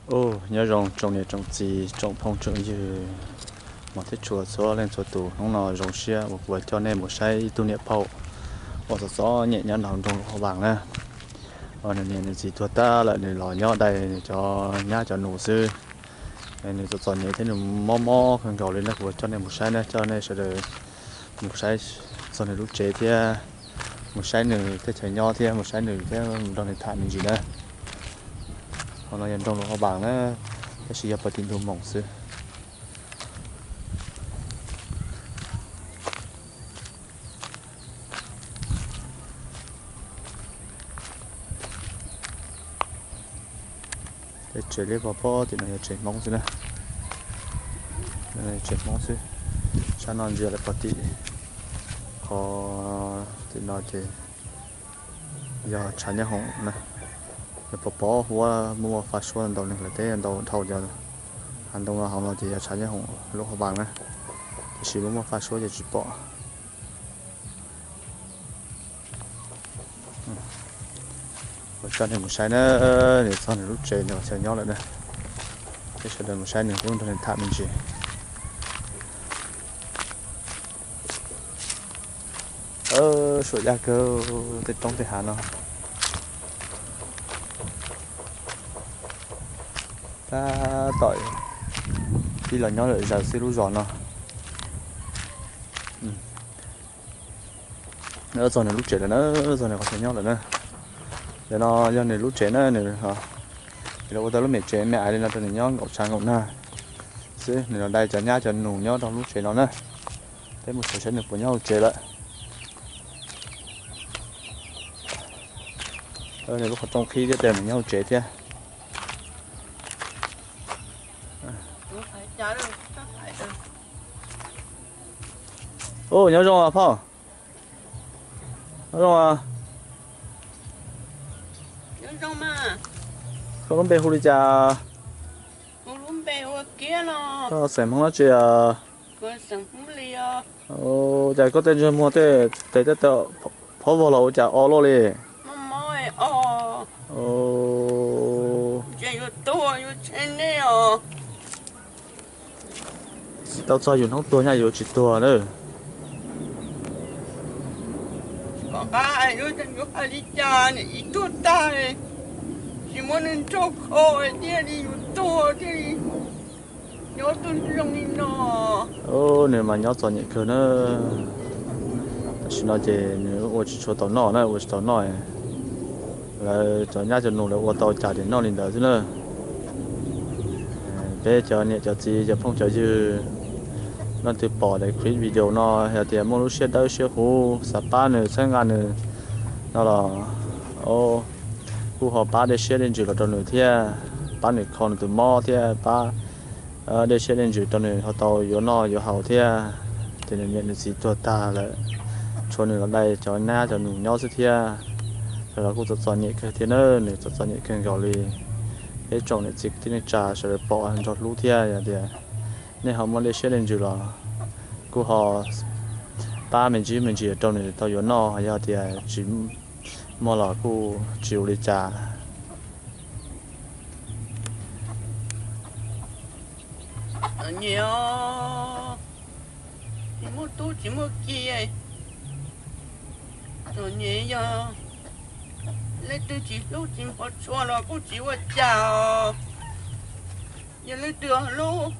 Ub, nyob zoo tsoom niam tsoom txiv tsoom phooj tsoom ywg, hmov thiab tshua txhua leej txhua tus, hnub no zoo siab uas kuv coj nej mus saib ib tug niam phauj uas txom txom nyem nyob nram nroog Luam Hauv Vaas na. Nws niam nws txiv tuag tag lawm, nws los nyob dai nws cov nyab cov nus xwb. Nws txom txom nyem thiab nws mob mob kawg nkaus li na, kuv coj nej mus saib na, coj nej sawv daws mus saib txog nws lub tsev thiab mus saib nws tej chaw nyob thiab mus saib nws thiab mus nrog nws tham me ntsis na. Hauv no yog nroog Luam Hauv Vaas na, tab sis yog pem tim ntug moos xwb. Tej tsev liab pog pob tim no yog tsev Hmoob xwb na. Tsev Hmoob xwb. Sab no ntsia lawm pog tim, qhov tim no ces yog tshav nyob hoom na. Yog pog pob huab muaj muaj faj suab ntau neeg lawv teb ntau dhau cov hav ntoo no, hauv no ces yog tshav nyob hoom Luam Hauv Vaas na, tiam sis muaj muaj faj suab ces tsis pom. Kuv coj nej mus saib na, nws txog nws lub tsev nws chaw nyob lawm na. Peb sawv daws mus saib nws thiab nrog nws tham me ntsis. Suam yaj kawg tej roob tej hav no. Tab tom pib los nyob lawm zaws xwb lub zos no. Txog nws lub tsev lawm na, txog nws qhov chaw nyob lawm na. Ntawm no yog nws lub tsev na, nws los ua tau lub me tsev me aiv li no rau nws nyob nkaum tshav nkaum nag xwb. Nws los dai cov nyab cov nus nyob rau lub tsev no na. Peb mus sawv saib nws puas nyob hauv tsev lawm. Nws lub qhov rooj qhib thiab tes nws nyob hauv tsev thiab. Ub, nyob zoo phauj. Nyob zoo. Koj lub npe hu li cas? Koj xeem Hmoob dab tsi? Cas koj tej ntsej muag tej tes tej taw phob vog los ua cas o luaj li? Tsis tau txog yus hnub tuag nyaj yuav tsis tuag na. Kom nqa yuav hais li cas niam ib tuag tag, tsis muab nws nrog kho thiaj li yuav tuag thiaj li nyob tau zoo li no. Nws mas nyob txom nyem kawg na. Tam sim no ces nws ua tsis tshua tau noj na, ua tsis tau noj. Lawv cov nyab cov nus lawv ua tau cas ces noj li ntawd xwb na. Peb cov niam cov txiv cov phooj cov ywg, leej twg pom daim clip video no yog tias muaj lub siab dawb siab huv xav pab nws txhawb nqa nws no los kuj ho pab dej siab dej ntsws los rau nws thiab, pab nws kho nws tus mob thiab pab dej siab dej ntsws rau nws ho tau yuav noj yuav haus thiab. Ces nws niam nws txiv tuag tag lawm, tshuav nws los dai cov nyab cov nus nyob xwb thiab. Los kuj txom txom nyem kawg thiab na, nws txom txom nyem kawg nkaus li. Peb tsoom niam txiv kwv tij neej tsa sawv daws pom nrog hlub thiab, yog tias nej ho muaj dej siab dej ntsws los kuj ho pab me ntsis me ntsis rau nws tau yuav noj, yog tias tsis muaj los kuj tsis ua li cas. Txom nyem, tsis muaj tub tsis muaj ki. Txom nyem, yog leej twg tsis hlub tsis npog tshua los kuj tsis ua cas os. Yog leej twg hlub,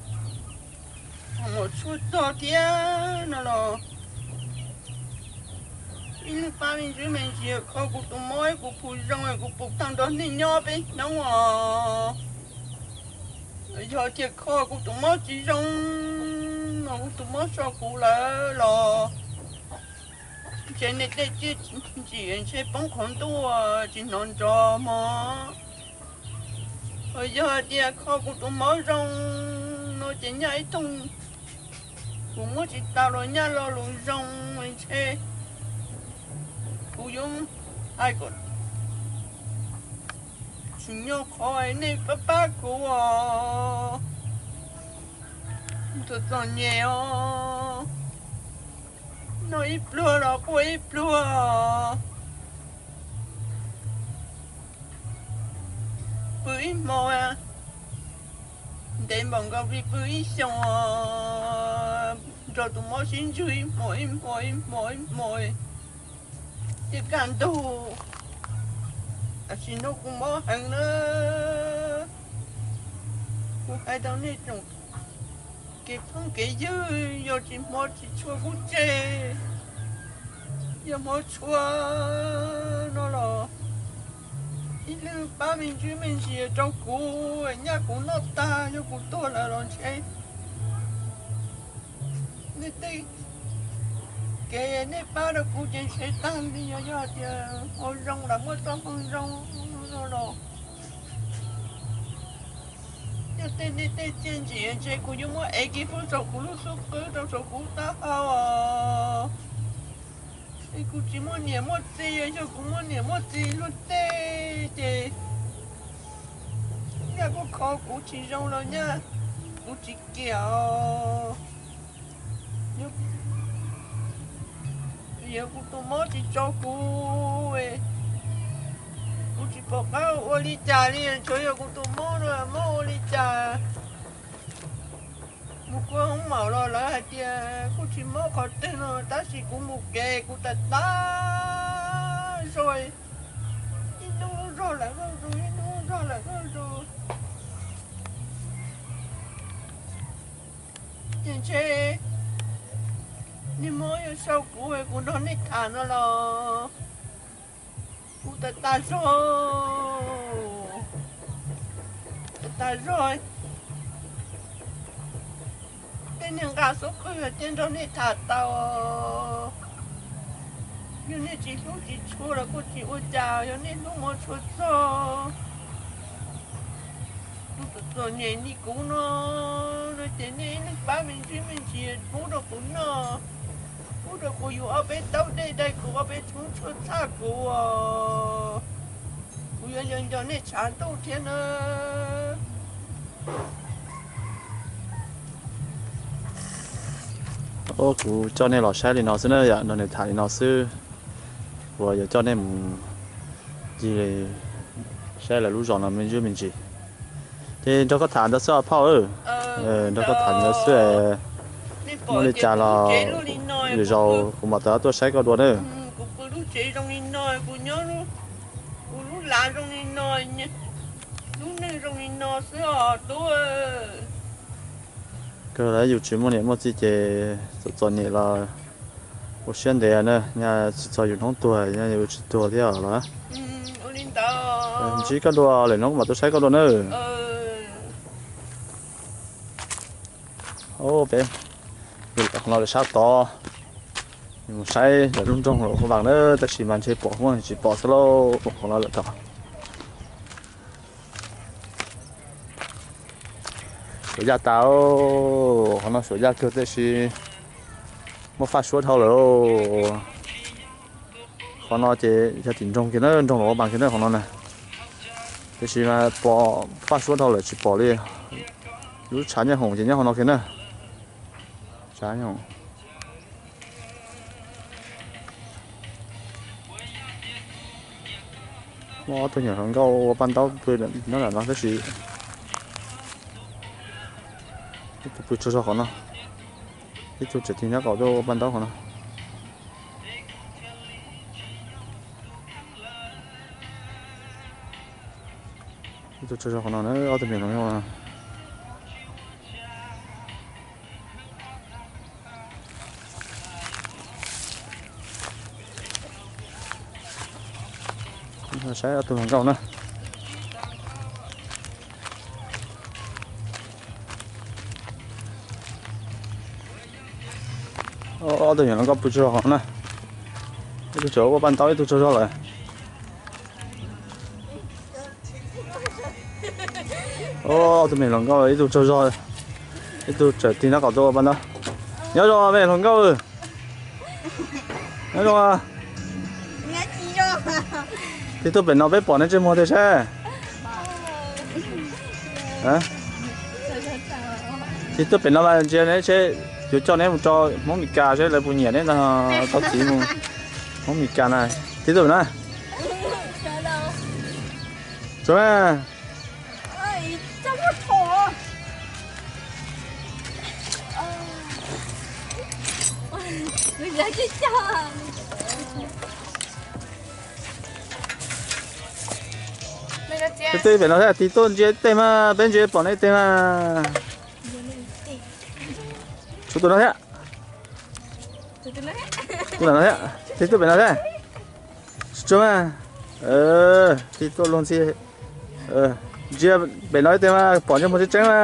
ho mus tshua txog thiab no los ib leeg pab me ntsis me ntsis kho kuv tus mob, kuv puas zoo, kuv puas tau nrog nej nyob peb hnub os. Yog tias kho kuv tus mob tsis zoo, no kuv tus mob so kuv lawm los ntshe nej tej txiaj ntsim ntshe poob qhov ntuj tsis hnov nrov mog. Yog tias kho kuv tus mob zoo no ces nyaj ib thooj kuv muab tsis tau los nyaj lo lus zoo ntshe kuv yuav hais kom tsis nyob qhov nej pab pab kuv os. Txom txom nyem os, noj ib pluag los quaj ib pluag, pw ib hmo Ntev npaum nkaus li pw ib xyoos, nrog tus mob sib ntsug ib hmo ib hmo ib hmo ib hmo, thiaj kaj ntug. Tam sim no kuv mob heev na, kuv hais rau nej tsoom kev phooj kev ywg, yog tsis hmov tsis tshua kuv tseg, yog hmov tshua no los ib leeg pab me ntsis me ntsis rau kuv, nyaj kuv noj tag, yog kuv tuag lawm los ntshe nej tej kev nej pab rau kuv ces ntshe tag li, yog, yog hais tias ua zoo los muaj txoj hmoo zoo no los, yog tej nej tej txiaj ntsim ntshe kuv yuav muab ev kiag pub saum kuv lub xub qwb rau saum kuv taub hau os. Es kuv tsis muaj niam muaj txiv, yog kuv muaj niam muaj txiv luag tej ces nyaj kuj kho kuv tsis zoo los nyaj kuv tsis kiam os. Yog kuv tus mob tsis tso kuv, kuv tsis pom qab ua li cas li, tsuas yog kuv tus mob no mob ua li cas. Mus kua hoob maum los lawv hais tias kuj tsis mob qhov twg no, tab sis kuv mus kev kuv tas tas zog, ib hnub zog lawm zog zus, ib hnub zog lawm zog zus. Ces ntshe niag mob yuav sau kuv, kuv nrog nej tham no los kuv tas tas zog, tas tas zog. Tej niag nqa xub qwb thiaj nrog nej tham tau. Yog nej tsis hlub tsis tshua los kuj tsis ua cas, yog nej hlub hmov tshua txog, kuv txom txom nyem li kuv no, no ces nej ib leeg pab me ntsis me ntsis pub rau kuv noj, pub rau kuv yus ob peb taub dej, dai kuv ob peb tshoob tshuaj txhaj kuv, kuv yuav nco nco nej tshav ntuj thiab na. Kuv coj nej los saib li no xwb na, yam nrog nws tham li no xwb. Kuv yuav coj nej mus ncig saib lawv lub zos no me ntsis me ntsis. Ces nrog koj tham ntawd xwb os phauj. Nrog koj tham ntawd xwb. Muaj li cas los lwm zaus kuv mam rov tuaj saib koj dua na. Kuv pw lub tsev zoo li no, kuv nyob kuv lub lav zoo li no, lub neej zoo li no xwb os tub. Kawg los yus tsis muaj niam muaj txiv ces txom txom nyem los ua siab ntev na, nyaj tsis txog yus hnub tuag, nyaj yus tsis tuag thiab los. Ntsib koj dua, lwm hnub mam tuaj saib koj dua na. Peb qhov no lawm sab tod, mus saib lawv lub nroog Luam Phab Npas na, tab sis mas ntshe pom huab tsis pom xwb lauj, qhov no lawm tod. Suav yaj tas, qhov no suav yaj kawg tiam sis muaj faj suab dhau lawm. Qhov no ces yog tim nroog kiag na, nroog Luam Phab Npas kiag na qhov no na. Tiam sis mas pom faj suab dhau lawm tsis pom li. Lub tshav nyob hoom ces nyob qhov no kiag na. Tshav nyob hoom. Muaj ob tug me nyuam hluas nkauj ua paj ntaub pw nyob ntawm no tab sis ib tug pw tsaug zog qhov no, ib tug tseem tig nyob qaum tuaj ua paj ntaub qhov no. Ib tug tsaug zog qhov no na, ob tug me nyuam hluas nkauj no. Saib ob tug hluas nkauj na. Ob tug me hluas nkauj pw tsaug zog qhov no na. Ib tug tseem ua paj ntaub, ib tug tsaug zog lawm. Ob tug me hluas nkauj ib tug tsaug zog, ib tug tseem tig nyob qaum tuaj ua paj ntaub. Nyob zoo me hluas nkauj. Nyob zoo. Tig tuaj pem no peb pom neb ntsej muag tiag seb. Tig tuaj pem no mas ntsia neb seb, yuav coj neb mus rau Hmoob Mes Kas seb lawv puas nyiam neb no, tau txiv mus Hmoob Mes Kas na. Tig tuaj pem no. Tsuav na. Ej, coj muaj thaum. Tej pem no thiab, tig tuaj ntsia tej mas, peb ntsia pom nej tej mas. Tshuav tus no thiab. Tus no thiab, tig tuaj pem no thiab. Tsis tsuag mas. Tig tuaj luag ntxhi. Ntsia pem no tej mas pom ntsej muag tseeb tseeb mas.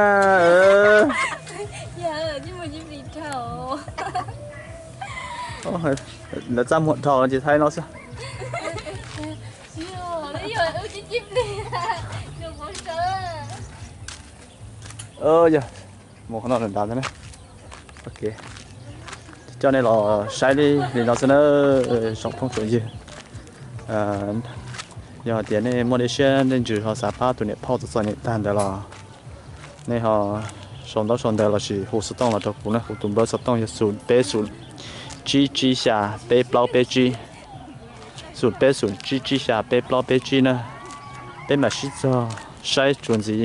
Lawv txaj muag dhau ces thaij no xwb. Yog mus qhov no nrad ntag na. Ok, coj nej los saib li no xwb na, tsoom phooj tsoom ywg. Yog hais tias nej muaj dej siab dej ntsws ho xav pab tus niam phauj txom txom nyem tag ntawd los nej ho sau ntaub sau ntawv lossis hu xov tooj los rau kuv na, kuv tus npawb xov tooj yog xum peb xum tsib tsib xya peb plaub peb tsib, xum peb xum tsib tsib xya peb plaub peb tsib na. Peb mam sib txog saib txuas ntxiv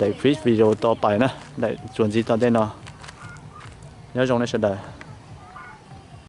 daim clip video tau pais na, daim txuas ntxiv tom ntej no. Nyob zoo nej sawv daws.